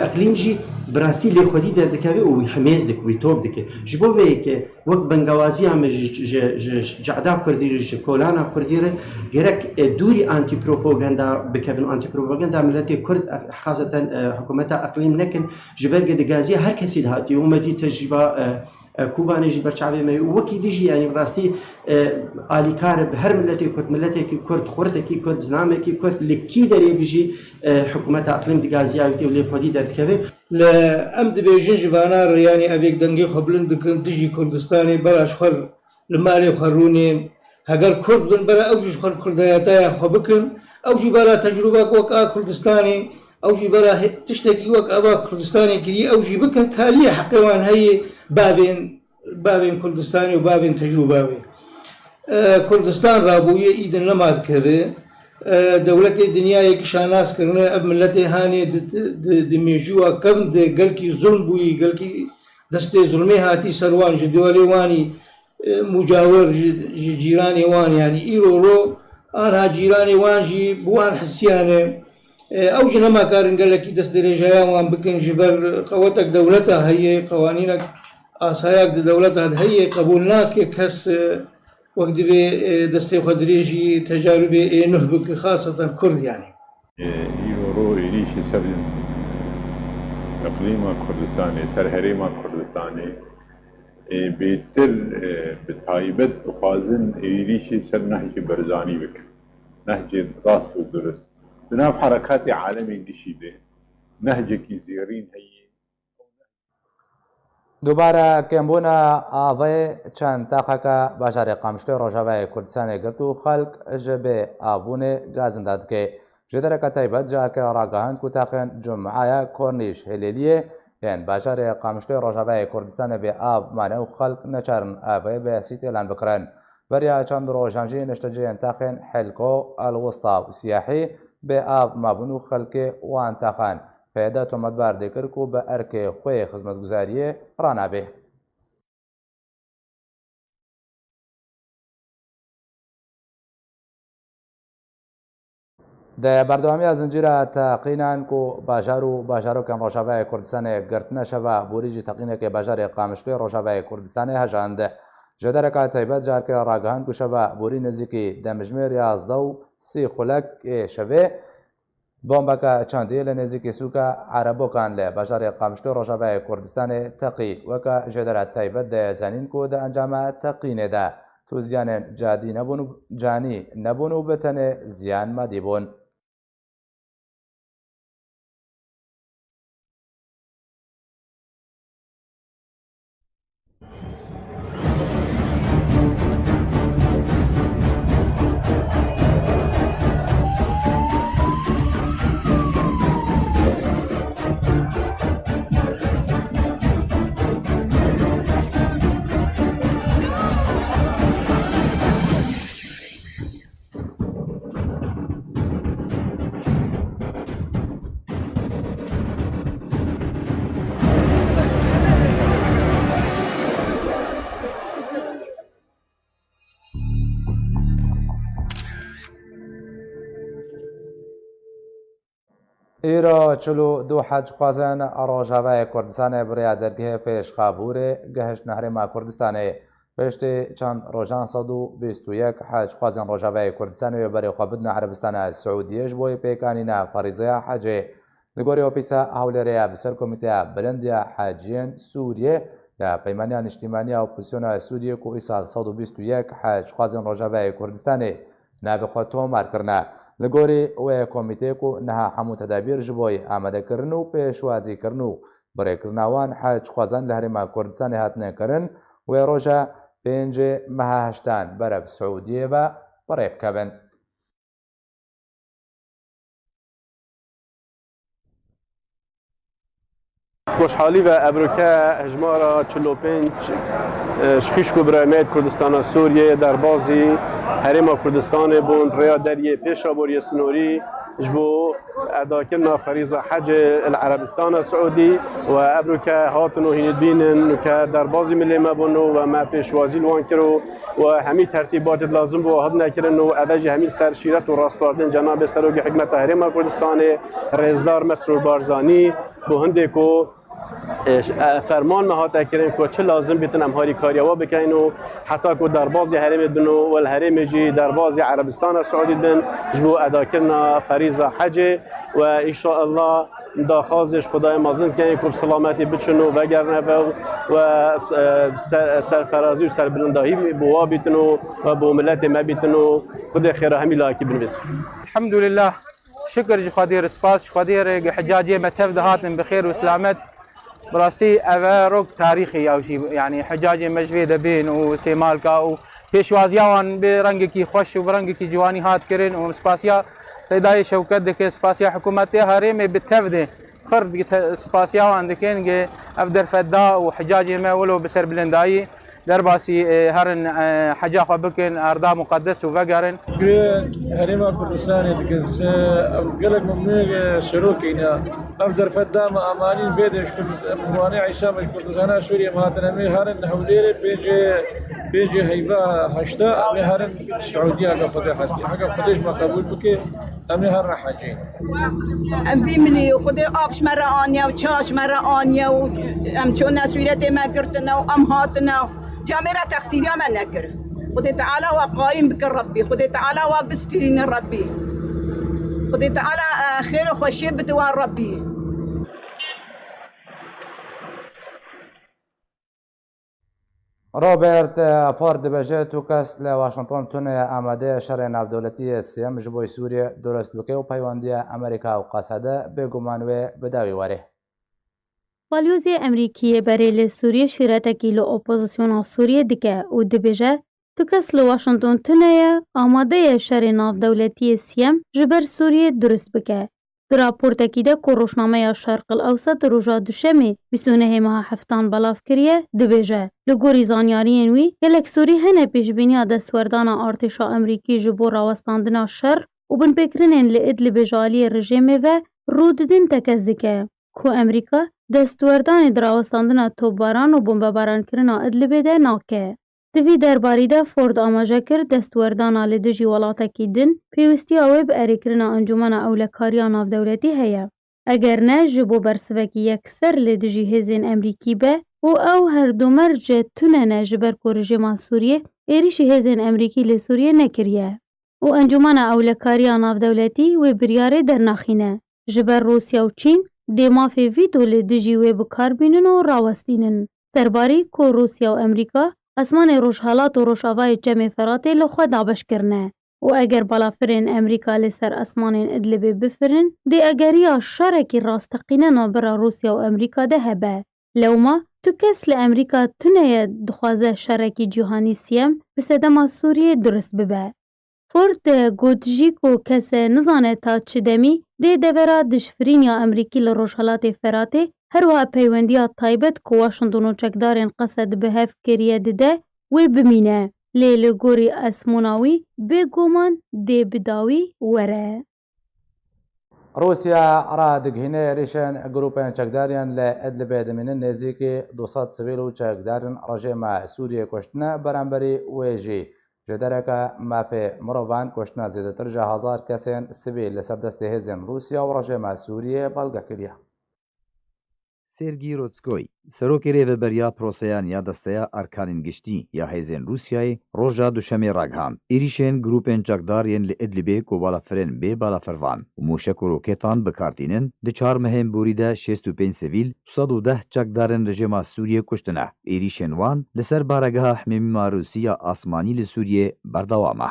eqlîm jî bi rastî lê xwedî derdikeve û wî himêz dike, wî top dike. Ji bo vê yekê wek bengawaziya me ji, ji, ji, ji cehda Kurdî re, ji kolana Kurdî re gerek, e, dûrî antîpropaganda bikevin û antîpropaganda miletê Kurd, e, xaseten, e, hikûmeta eqlîm nekin, ji ber ku di gaziya her kesî de hatiye û me dî tecrîba, e, e, Kobanê jî ber çavê me ye û wekî dî jî, yanî bi rastî, e, alîkar e bi her miletê Kurd, miletekî Kurd, xurtekî Kurd, zilamekî Kurd, li kî derê bijî, e, hikûmeta eqlîm di gaziya wî tê û lê xwedî derdikeve. Li em dibêjin ji vana re, yanî ev yek dengê xwe bilind dikin dijî Kurdistanê, bera ji xwe li malê xwe rûnên. Heger Kurd bin, bera ew jî ji xwe li Kurdayeta ya xwe bikin. Ew jî bera tecrûbek wek a Kurdistanê, ew jî bera he-, tiştekî wek eva Kurdistanê kirî, ew jî bikin. Taliyê heqê wan heye bavên, bavên Kurdistanê û bavên tecrûba wê. E, Kurdistan rabûye îdin nema dikeve. E, dewletê dinyayê ki şanas kirine, ev milletê hanê di, di, di, di mêjûwa kevn de gelkî zulm bûyî, gelkî destê zulmê hatî ser wan, ji dewalê wanî, e, mucawir, ji, ji cîranê wan, yanî îro ro anha cîranê wan jî bi wan hisiyane. E, ew jî nema karin gelekî destdirêjaya wan bikin, ji ber qewetek dewleta heye, qewanînek, asayak di dewleta de heye, qebûl nake kes, e, wek divê, e, destê xwe dirêjî tecarûbê ê nuh bike, xaseten Kurd, yanî. E, îro ro êrîşî ser îqlîma Kurdistanê, ser herêma Kurdistanê, e, bêtir, e, bi taybet dixwazin êrîşî ser Nehcê Barzanî bikin. Nehcê rast û durist. Di nav herekatê alemê gişî de nehcekî zêrîn heye. Dubare kêmbûna avê çend taxeke bajarê Qamişloyê Rojavayê Kurdistanê girt û xelk ji bê avbûnê gazinda dike. Ji dereka taybet ji erkê ragihand ku taxên Cumaya Kornîş Hêlêliyê yên bajarê Qamişloyê Rojavayê Kurdistanê bê av mane û xelk neçar in avê bi sîtêlan bikirin. Beriya çend rojan jî niştecihên taxên Helko, El Wista û Siyahî bê av mabûn û xelkê wan taxan peyda tometbar dikir ku bi erkê xwe yê xizmetguzariyê ranabe. Di berdewamiya zincîra teqînan ku bajar û bajarokên Rojavayê Kurdistanê girtine şeva borî jî teqînekê bajarê Qamişloyê Rojavayê Kurdistanê hejand. Ji dereka taybet ji erkê ragihand ku şeva borî nêzîkî demjimêr yazdeh û sî xulekê şevê bombeke çandî li nêzîkî sûka Erebokan li bajarê Qamişlo Rojavayê Kurdistanê teqî. Weke jêdera taybet de zanîn ku di encama teqînê de tu ziyanên cadî nebûn û canî nebûn û bi tenê ziyan madî bûn. Îro çil û du hecxwazên Rojavayê Kurdistanê bi rêya dergehê Fêşxabûrê gehiştine herêma Kurdistanê. Piştî çend rojan sed û bîst û yek hecxwazên Rojavayê Kurdistanê wê berê xwe bidine Erebistana Siûdiyê ji bo yê pêkanîna ferîzeya hecê. Li gorî Ofîsa Hewlêrê ya bi ser Komîteya Bilind ya Heciyên Sûriyê ya Peymaniya Niştîmaniya Opozîsyona Sûriyê ku îsal sed û bîst û yek hecxwazên Rojavayê Kurdistanê navê xwe tomar kirine. Li gorî wê komîteyê ku niha hemû tedabîr ji bo yê amadekirin û pêşwazîkirin û birêkirina wan hecxwazan li Herêma Kurdistanê hatine kirin, wê roja pêncê meha heştan berev Siûdiyê ve bi rê bikevin. Xweşhalî ve evroke hejmara çil û pênc, e, ji xîşk û birayê me yê Kurdistana Sûriyê derbazî Herêma Kurdistanê bûn, rêya deriyê pêşaboriyê sinorî ji bo edakirina ferîza hecê li Erebistana Siûdî û evroke hatin û hînî dibînin ke derbazî milê me bûn û me pêşwazî li wan kir û û hemî tertîbatê lazim bû hatine kirin û eve jî hemî ser şîret û rastpartên cenabê Serokê Hikûmeta Herêma Kurdistanê, Rêzdar Mesrûr Barzanî, bo hindê ku, e, ş-, e, ferman me hate kirin ku çi lazim bîtin em harîkariya we bikeyn û heta ku derbazî herêmê bin û wel herêmê jî derbazî Erebistana Siûdî bin ji bo edakirina ferîza hecê we înşallah daxwazê ji Xwedayê mezin dikeyin ku bi selametî biçin û vegerine ve û, û, e, ser, serferazî û serbilindahî bo wa bîtin û, û bo miletê me bîtin û Xwedê xêra hemî lahekî binivîsin. Elhamdulillah. Şikir ji Xwedê re, spas ji Xwedê re, hicacê me tev de hatin bi xêr û selamet. Bi rastî ev e rok tarîxî ya jî, yanî hicacê me ji vê de bên û sêmalka û pêşwaziya wan bi rengekî xweş û bi rengekî ciwanî hat kirin û spasiya Seydayê Şewket dikin, spasiya hikûmetê herêmê bi tev de xir di te-, spasiya wan dikin, ge ev derfet da û hicacê me wilo bi serbilindayî Derbasî, e, herin, e, heca xwe bikin, erda muqedes û vegerin. Gurê Herêma Kurdistanê dikin, e, ew gelek memnûnê, e, serokê ne. Ev derfet dame amanîn vê de ji Kurdis-, em Ronê Îsa me ji Kurdistana Sûriyê me hatin, em ê herin Hewlêrê pêncê, pêncê heyva heşta, em ê herin Siûdiya, heke Xwedê hestî. Heke Xwedê ji me qebûl bike, em ê herin hecê. Em vî milî Xwedê av ji me re aniye û çawa ji me re aniye û em çûne sûretê me girtine û em hatine. Camêra texsîriya me nekir. Xwedê Teala we qayîm bike Rebbî. Xwedê Teala we bistîrîne Rebbî. Xwedê Teala, e, xêr û xweşiyê bide we Rebbî. Robert, e, Ford dibêje, tu kes li Washington tune ye amadeyê şerê navdewletî yê sêyem ji bo Sûriyê durust bike û peywendiya Amerîka û Qesede bêguman wê bi dawî were. Balyozê Amerîkî yê berê li Sûriyê şîretekî li opozisyona Sûriyê dike û dibêje, tu kes li Washington tune ye amade ye şerê navdewletî yê siyem ji ber Sûriyê durust bike. Di raportekî de ku rojnameya Şerq el Ewsat roja Duşemê bîst û nehê meha heftan belav kiriye, dibêje, li gorî zanyariyên wî, gelek Sûrî hene pêşbîniya destwerdana artêşa Amerîkî ji bo rawestandina şer û binpêkirinên li Idlibê ji aliyê rejêmê ve rû didin tekez dike. Ku Amerîka destwerdanê di rawestandina topbaran û bombebarankirina Idlibê de nake. Di vî derbarî de Ford amaje kir, destwerdana li dijî welatekî din pêwîstiya wê bi erêkirina Encûmena Ewlekariya Navdewletî heye. Eger ne, ji bo bersivekî yekser li dijî hêzên Amerîkî be û ew her du merc tune ne ji ber ku rejîma Sûriyê êrîşî hêzên Amerîkî li Sûriyê nekiriye. û Encûmena Ewlekariya Navdewletî wê biryarê dernaxîne. Ji ber Rûsya û Çîn dê mafê vîto li dijî wê bi kar bînin û rawestînin. Serbarî ku Rûsya û Amerîka esmanê rojhelat û rojavayê Çemê Feratê li xwe dabeş kirine û eger balafirên Amerîka li ser esmanên Idlibê bifirin, dê egeriya şerekî rasteqîne navbera Rûsya û Amerîka de hebe. Lewma tu kes li Amerîka tune ye dixwaze şerekî cîhanî siyem bi sedema Sûriyê durust bibe. Ford, e, got jî ku kes, e, nizane ta çi demî dê devera dijfirîniya Amerîkî li Rojhelatê Feratê, her wiha peywendiya taybet ku Washington û çekdarên Qesed bi hev kiriye dide, wê bimîne. Lê li gorî ezmûna wî bêguman dê bi dawî were. Rûsya radigihîne êrîşên grûpên çekdariyên li Idlibê dimînin nêzîkî du sed sivîl û çekdarên rejîma Sûriyê kuştine, beramberî wê jî ji dereke mafê mirovan kuştina zêdetir ji hezar kesên sivîl li ser destê hêzên Rûsya û rejîma Sûriyê belge kiriye. Sergî Rotskoy, serokê rêveberiya proseyan ya Desteya Erkanên Giştî ya Hêzên Rûsyayê, roja Duşemê ragihand, êrîşên grûpên çekdar yên li Idlibê ku balafirên bê balafirvan û mûşek û roketan bi kar tînin, di çar mehên borî de şêst û pênc sivîl, du sed û deh çekdarên rejîma Sûriyê kuştine. Êrîşên wan li ser baregeha hemîma Rûsî ya asmanî li Sûriyê berdewam e.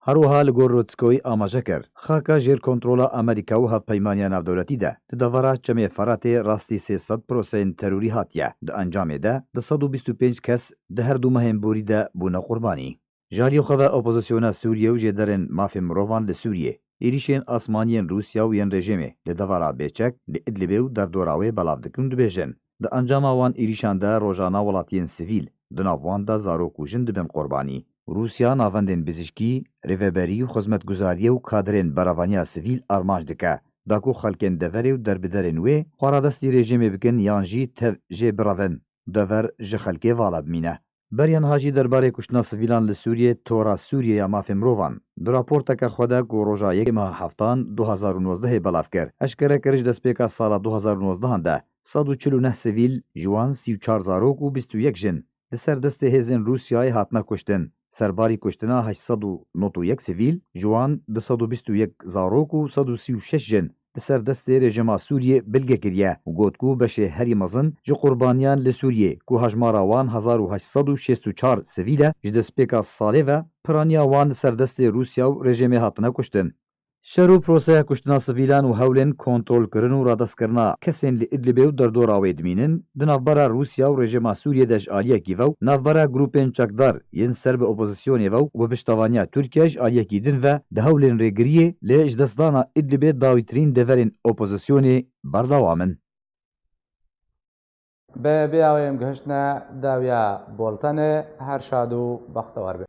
Her wiha li gor Rotskoy amaje kir, xaka jêr kontrola Amerîka û Hevpeymaniya Navdewletî de di devera Çemê Feratê rastî sê sed proseyên terorî hatiye. Di encamê de du sed û bîst û pênc kes di her du mehên borî de bûne qurbanî. Ji aliyê xwe ve opozisyona Sûriyê û jêderên mafê mirovan li Sûriyê êrîşên asmanî yên Rûsya û yên rejîmê li devera bêçek li Idlibê û derdora wê belav dikin û dibêjin, di encama wan êrîşan de rojana welatiyên sivîl, di nav wan de zarok û jin dibin qurbanî. Rûsya navendên bizîşkî, rêveberî û xizmetguzariyê û kadirên berevaniya sivîl armanc dike, da ku xelkên deverê û derbiderên wê xwe radestî rejîmê bikin yan jî tev jê birevin, dever ji xelkê vala bimîne. Beriya niha jî derbarê kuştina sivîlan li Sûriyê Tora Sûriyê ya Mafê Mirovan di raporteke xwe de ku roja yekê meha heftan du hezar û nozdehê belav kir, eşkere kir ji destpêka sala du hezar û nozdehan de sed û çil û neh sivîl, ji wan sî û çar zarok û bîst û yek jin, di ser destê hêzên Rûsyayê hatine kuştin. Serbarî kuştina heşt sed û nod û yek sivîl, ji wan du sed û bîst û yek zarok û sed û sî û şeş jin di ser destê rejîma Sûriyê bilge kiriye û got ku beşê herî mezin ji qurbaniyan li Sûriyê, ku hejmara wan hezar û heşt sed û şêst û çar sivîl e, ji destpêka salê ve piraniya wan di ser destê Rûsya û rejîmê hatine kuştin. Şer û proseya kuştina sivîlan û hewlên kontrolkirin û radestkirina kesên li Idlibê û derdora wê dimînin, di navbera Rûsya û rejîma Sûriyê de ji aliyekî ve û navbera grûpên çekdar yên ser bi opozisyonê ve û bi piştevaniya Tirkiye ji aliyekî din ve di hewlên rêgiriyê li ji destdana Idlibê dawîtirîn deverên opozisyonê berdewam in. Bi vê awê em gihiştine dawiya Boltenê, her şad û bextewar be.